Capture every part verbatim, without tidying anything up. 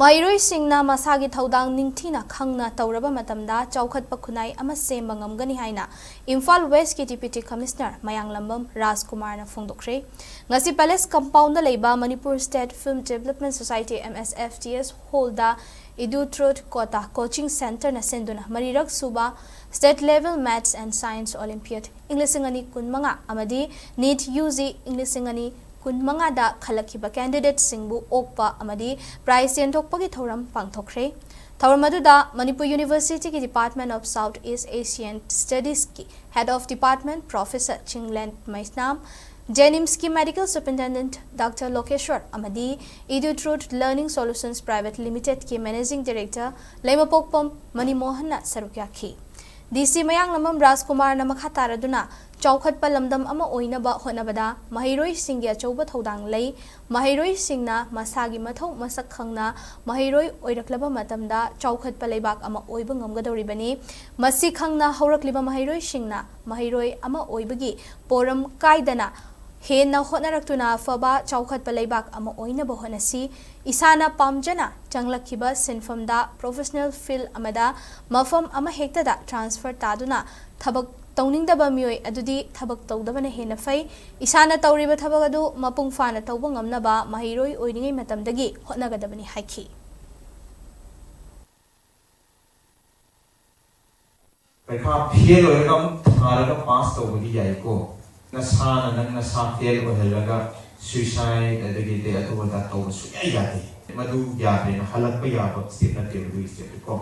ꯃꯍꯩꯔꯣꯏꯁꯤꯡꯅ ꯃꯁꯥꯒꯤ ꯊꯧꯗꯥꯡ ꯅꯤꯡꯊꯤꯅ ꯈꯪꯅ ꯇꯧꯔꯕ ꯃꯇꯝꯗ ꯆꯥꯎꯈꯠꯄ ꯈꯨꯟꯅꯥꯏ ꯑꯃ ꯁꯦꯝꯕ ꯉꯝꯒꯅꯤ ꯍꯥꯏꯅ ꯏꯝꯐꯥꯜ ꯋꯦꯁꯀꯤ Deputy Commissioner ꯃꯌꯥꯡꯂꯝꯕꯝ ꯔꯥꯖꯀꯨꯃꯥꯔꯅ ꯐꯣꯡꯗꯣꯛꯈ꯭ꯔꯦ꯫ ꯉꯁꯤ Palace Compoundꯗ ꯂꯩꯕ Manipur State Film Development Society, M S F D S, hallꯗ Edu Truth Quota Coaching Centreꯅ ꯁꯤꯟꯗꯨꯅ ꯃꯔꯤꯔꯛ ꯁꯨꯕ State Level Maths and Science Olympiad ꯏꯪ ꯂꯤꯁꯤꯡ ꯑꯅꯤ ꯀꯨꯟꯃꯉꯥ ꯑꯃꯗꯤ NEET U G ꯏꯪ ꯂꯤꯁꯤꯡ ꯑꯅꯤ ꯀꯨꯟꯃꯉꯥꯗ ꯈꯜꯂꯛꯈꯤꯕ candidateꯁꯤꯡꯕꯨ ꯑꯣꯛꯄ ꯑꯃꯗꯤ prize ꯌꯦꯟꯊꯣꯛꯄꯒꯤ ꯊꯧꯔꯝ ꯄꯥꯡꯊꯣꯛꯈ꯭ꯔꯦ꯫ ꯊꯧꯔꯝ ꯑꯗꯨꯗ Manipur Universityꯒꯤ Department of South East Asian Studiesꯀꯤ Head of Department Professor Chinglen Meisnam, JNIMSꯀꯤ Medical Superintendent Doctor ꯂꯣꯀꯦꯁ꯭ꯋꯔ ꯑꯃꯗꯤ Edu Truth Learning Solutions Private Limitedꯀꯤ Managing Director ꯂꯩꯃꯄꯣꯛꯄꯝ ꯃꯅꯤꯃꯣꯍꯟꯅ ꯁꯔꯨꯛ ꯌꯥꯈꯤ꯫ DC ꯃꯌꯥꯡꯂꯝꯕꯝ ꯔꯥꯖꯀꯨꯃꯥꯔꯅ ꯃꯈꯥ ꯇꯥꯔꯗꯨꯅ, ꯆꯥꯎꯈꯠꯄ ꯂꯝꯗꯝ ꯑꯃ ꯑꯣꯏꯅꯕ ꯍꯣꯠꯅꯕꯗ ꯃꯍꯩꯔꯣꯏꯁꯤꯡꯒꯤ ꯑꯆꯧꯕ ꯊꯧꯗꯥꯡ ꯂꯩ꯫ ꯃꯍꯩꯔꯣꯏꯁꯤꯡꯅ ꯃꯁꯥꯒꯤ ꯃꯊꯧ ꯃꯁꯛ ꯈꯪꯅ ꯃꯍꯩꯔꯣꯏ ꯑꯣꯏꯔꯛꯂꯕ ꯃꯇꯝꯗ ꯆꯥꯎꯈꯠꯄ ꯂꯩꯕꯥꯛ ꯑꯃ ꯑꯣꯏꯕ ꯉꯝꯒꯗꯧꯔꯤꯕꯅꯤ꯫ ꯃꯁꯤ ꯈꯪꯅ ꯍꯧꯔꯛꯂꯤꯕ ꯃꯍꯩꯔꯣꯏꯁꯤꯡꯅ ꯃꯍꯩꯔꯣꯏ ꯑꯃ ꯑꯣꯏꯕꯒꯤ ꯄꯣꯔꯝ ꯀꯥꯏꯗꯅ ꯍꯦꯟꯅ ꯍꯣꯠꯅꯔꯛꯇꯨꯅ ꯑꯐꯕ ꯆꯥꯎꯈꯠꯄ ꯂꯩꯕꯥꯛ ꯑꯃ ꯑꯣꯏꯅꯕ ꯍꯣꯠꯅꯁꯤ꯫ ꯏꯁꯥꯅ ꯄꯥꯝꯖꯅ ꯆꯪꯂꯛꯈꯤꯕ ꯁꯤꯟꯐꯝꯗ professional field ꯑꯃꯗ ꯃꯐꯝ ꯑꯃꯍꯦꯛꯇꯗ transfer ꯇꯥꯗꯨꯅ ꯊꯕꯛ ꯇꯧꯅꯤꯡꯗꯕ ꯃꯤꯑꯣꯏ ꯑꯗꯨꯗꯤ ꯊꯕꯛ ꯇꯧꯗꯕꯅ ꯍꯦꯟꯅ ꯐꯩ꯫ ꯏꯁꯥꯅ ꯇꯧꯔꯤꯕ ꯊꯕꯛ ꯑꯗꯨ ꯃꯄꯨꯡ ꯐꯥꯅ ꯇꯧꯕ ꯉꯝꯅꯕ ꯃꯍꯩꯔꯣꯏ ꯑꯣꯏꯔꯤꯉꯩ ꯃꯇꯝꯗꯒꯤ ꯍꯣꯠꯅꯒꯗꯕꯅꯤ ꯍꯥꯏꯈꯤ꯫ ꯄꯩꯈꯥ ꯐꯦꯜ ꯑꯣꯏꯔꯒ ꯑꯃꯨꯛ ꯊꯥꯔꯒ ꯄꯥꯁ ꯇꯧꯕꯗꯤ ꯌꯥꯏꯀꯣ꯫ ꯅꯁꯥꯅ ꯅꯪ ꯅꯁꯥ ꯐꯦꯜ ꯑꯣꯏꯍꯜꯂꯒ suicide ꯑꯗꯒꯤꯗꯤ ꯑꯗꯨ ꯑꯗꯥ ꯇꯧꯕ ꯁꯨꯡꯌꯥ ꯌꯥꯗꯦ꯫ ꯃꯗꯨ ꯌꯥꯗꯦꯅ ꯍꯜꯂꯛꯄ ꯌꯥꯕ step ꯅꯠꯇꯦꯕ ꯑꯗꯨꯒꯤ step ꯇꯨꯀꯣ꯫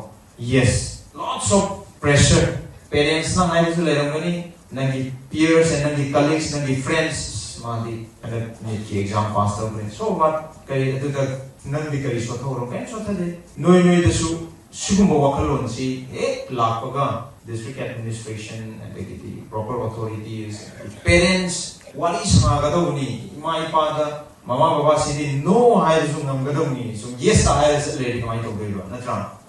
Yes, lots of pressure꯫ Parentsꯅ ꯍꯥꯏꯕꯁꯨ ꯂꯩꯔꯝꯒꯅꯤ, ꯅꯪꯒꯤ peers and ꯅꯪꯒꯤ colleagues, ꯅꯪꯒꯤ friends, ꯃꯥꯗꯤ ꯍꯟꯗꯛ NEETꯀꯤ exam pass ꯇꯧꯈ꯭ꯔꯦ꯫ So what? ꯀꯔꯤ ꯑꯗꯨꯗ ꯅꯪꯗꯤ ꯀꯔꯤ ꯁꯣꯊꯍꯧꯔꯣ? ꯀꯔꯤꯝ ꯁꯣꯊꯗꯦ꯫ ꯅꯣꯏ ꯅꯣꯏꯗꯁꯨ ꯁꯤꯒꯨꯝꯕ ꯋꯥꯈꯜꯂꯣꯟꯁꯤ ꯍꯦꯛ ꯂꯥꯛꯄꯒ district administration ꯑꯗꯒꯤꯗꯤ proper authorities, parents ꯋꯥꯔꯤ ꯁꯥꯒꯗꯧꯕꯅꯤ꯫ ꯏꯃꯥ ꯏꯄꯥꯗ, ꯃꯃꯥ ꯕꯕꯥꯁꯤꯗꯤ no ꯍꯥꯏꯔꯁꯨ ꯉꯝꯒꯗꯧꯅꯤ꯫ ꯁꯨꯝ yes ꯍꯥꯏꯔ ꯆꯠ ꯂꯩꯔꯗꯤ ꯀꯃꯥꯏꯅ ꯇꯧꯗꯣꯏꯕ, ꯅꯠꯇ꯭ꯔꯥ?